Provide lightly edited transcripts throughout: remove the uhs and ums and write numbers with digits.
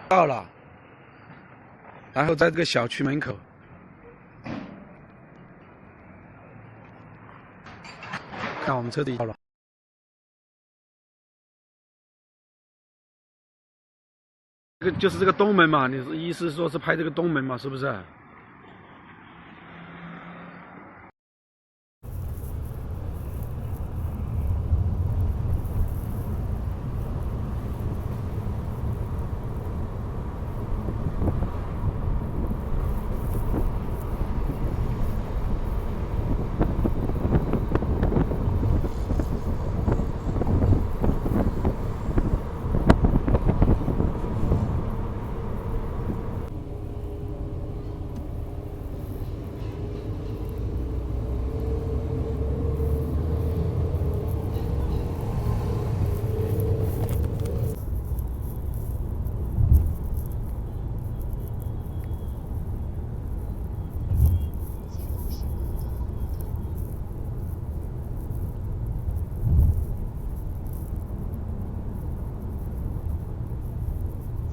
到了，然后在这个小区门口，看我们车子到了。这个就是这个东门嘛，你是意思说是拍这个东门嘛，是不是？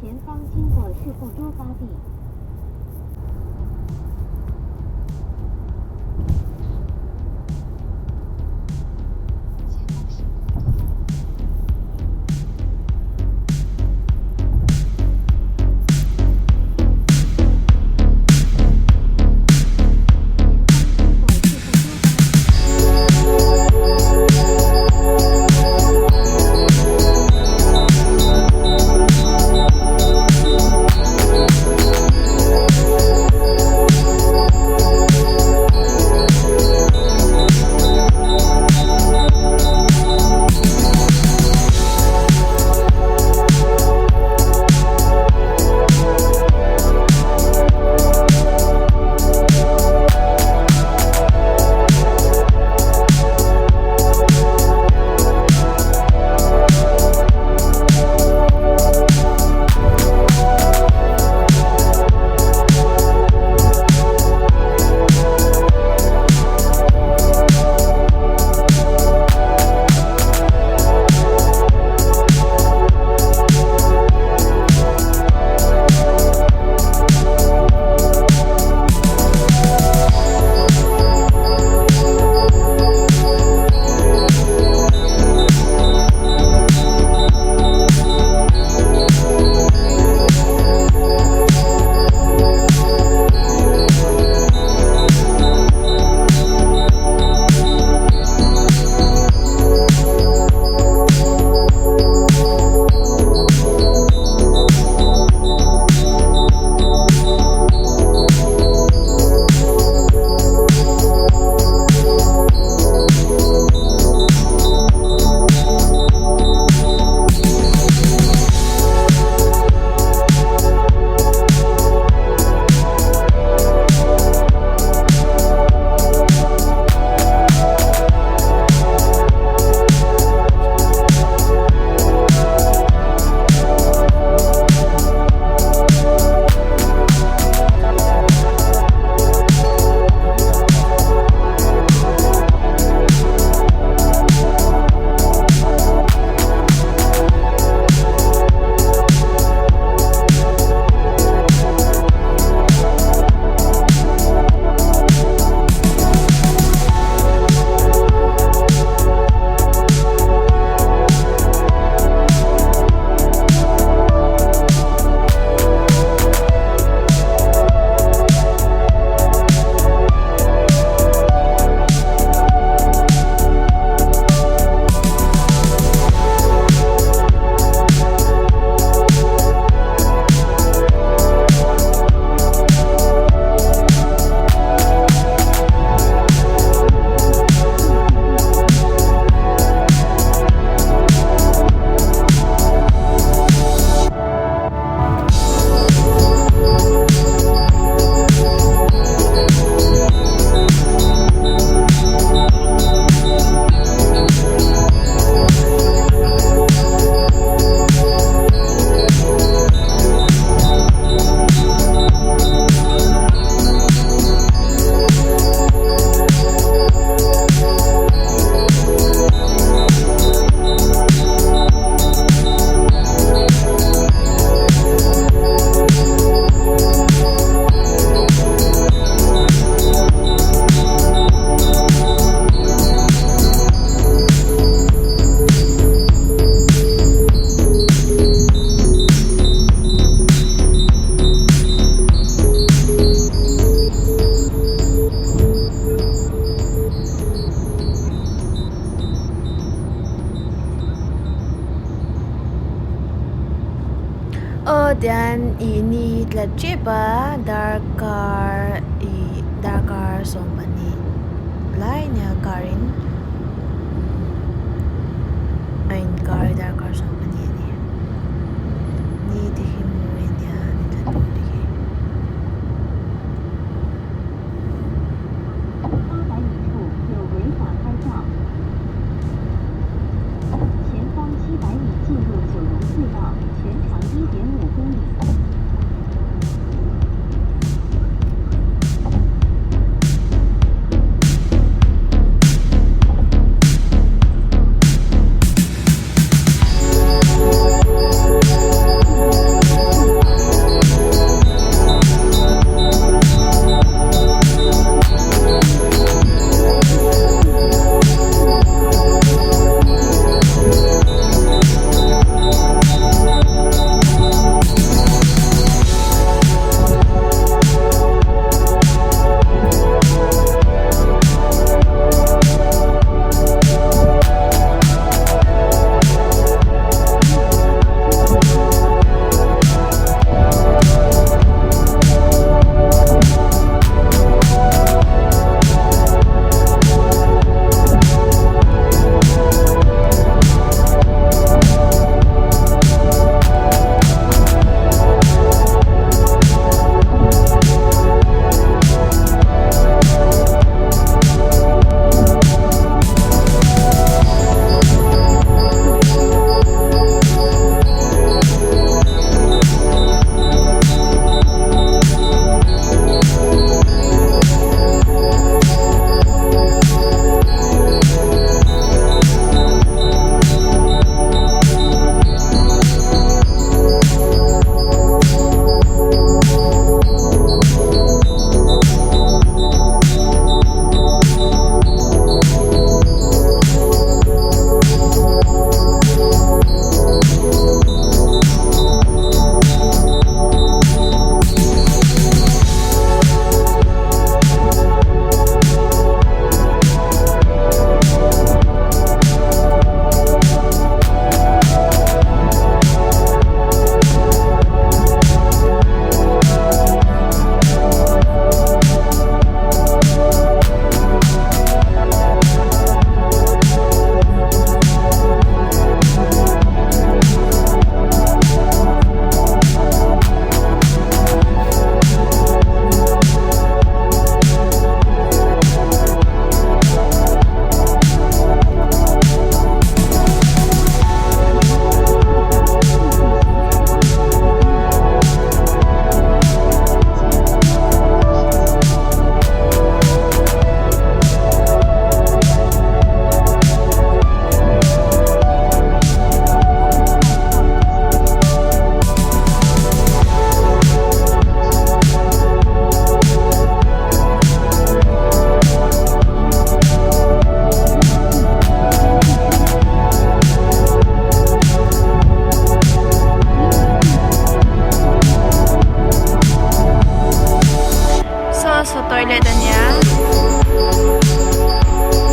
前方经过事故多发地。Aw tian ih ni tla tep a darkar ih darkar 12 lai nia car in a inkar darkar 12 a ni ni te hi mawi a nia ni tla tur te hi. Saw saw toilet a nia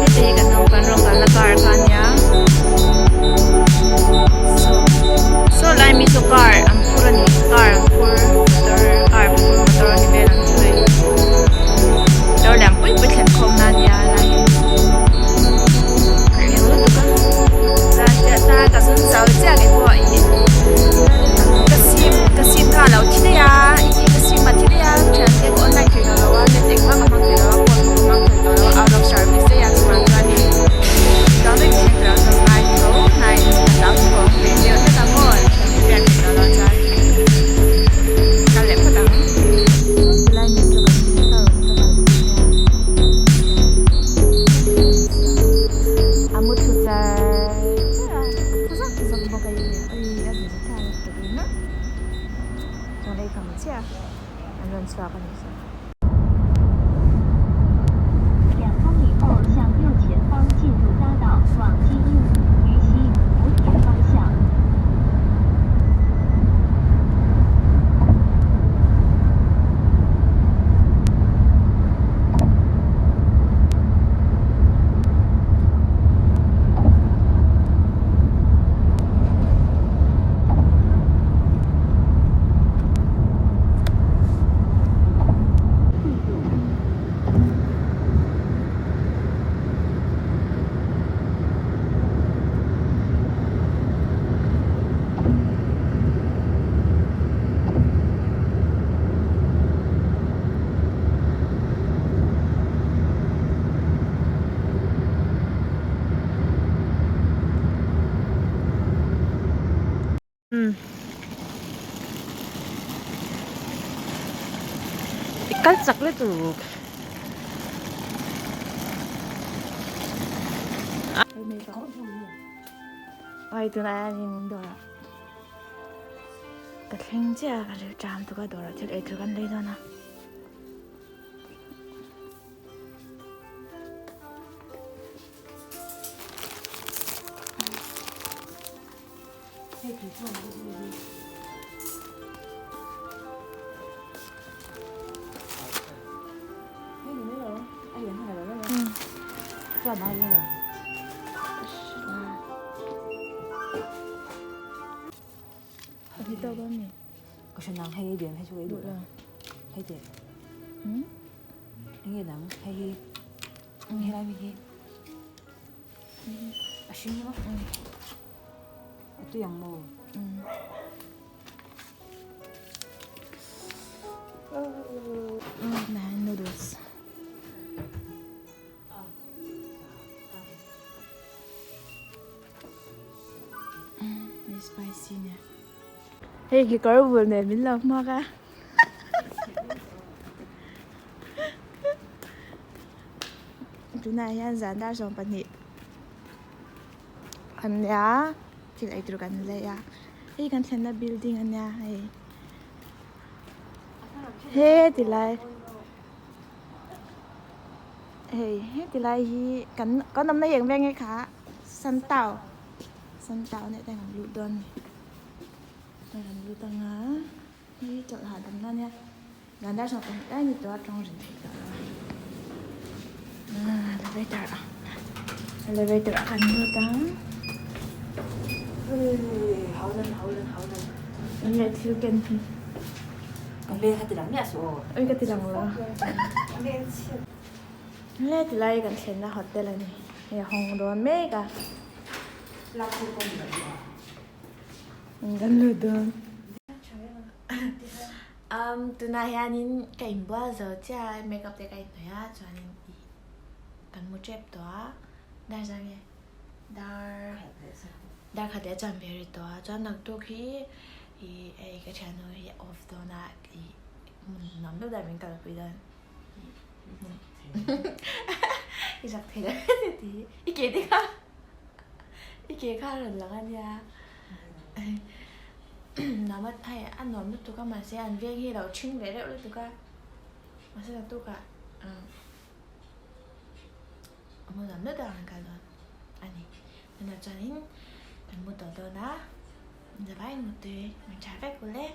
heti hi kan kan rawn kalna car kha a nia saw saw lai mi saw car an phur a ni car an phur motor car phur motor a ni vel ang chu hei motor lian pui pui thlen khawm na a nia helai hi a eng lutuk a chuan chiah ta ka zun zo chiah keipawh ih ka sim ka sim kha a lo thi daih a ih ka sim a thi daih a thiante ka online thei tawh lo a net engmah ka hmang thei lo a phone pawh ka hmang thei tawh lo a out of service daih a chuvang chuanin tang daih thleng tawh lo chuan ngai tho hnai a hlau thawng ve deuh hlek a maw thiante biak thei tawh lo chuan kal leh phawt ang. Tilai mi chu kan ka rawn ka kalpui nia a mu thu char char a a phu zawk zawk bawk a ih a zir tha lutuk ringawt chuan ei kham chiah a. An rawn chhuak a nih chu. I kal chak lutuk. Oi tunah hianin dawrah ka thleng chiah a ka rilru ṭam tuk a dawrah thil ei tur kan lei dawn a. Noodles. Very spicy nia. Hei ki kawr bul nen min lo hmuak a. Tunah hian zan dar 12 an nia thil ei tur kan lei a hei kan thlenna building a nia hei he ti lai hei he ti lai hi kan kan awmna hi eng veng nge kha santau santau a nih te kan luh dawn a ni kan lut anga hei chawlh hahdamna a nia. Zan dar 12 lai ni tawh a tawng rin theih tawh lo a elevator a elevator a kan lut ang enge thil ken hi oi ka ti lang lo enge ti lai kan thlenna hotel a ni hei a hawng dawn mek a kan lut dawn. Umm tunah hianin ka inbual zo chiah a makeup te ka inhnawih a chuanin ih kan mu tep tawh a dar zan nge dar dar khat leh chuan ve ri tawh a chuan naktuk hi ih hei ka thiannu hi a off dawn a ih hmun nuam deuh deuh min kalpui dawn i zak thei lo tih i ke te kha i ke kha a rawn lang a nia. Nama hei a nuam lutuk a mahse an veng hi a lo ṭhing ve reuh lutuk a mahse naktukah a hmun nuam deuh deuh ah kan kal dawn a ni tunah chuanin kan mu tawh dawn a zavaiin mutui min tha vek ule.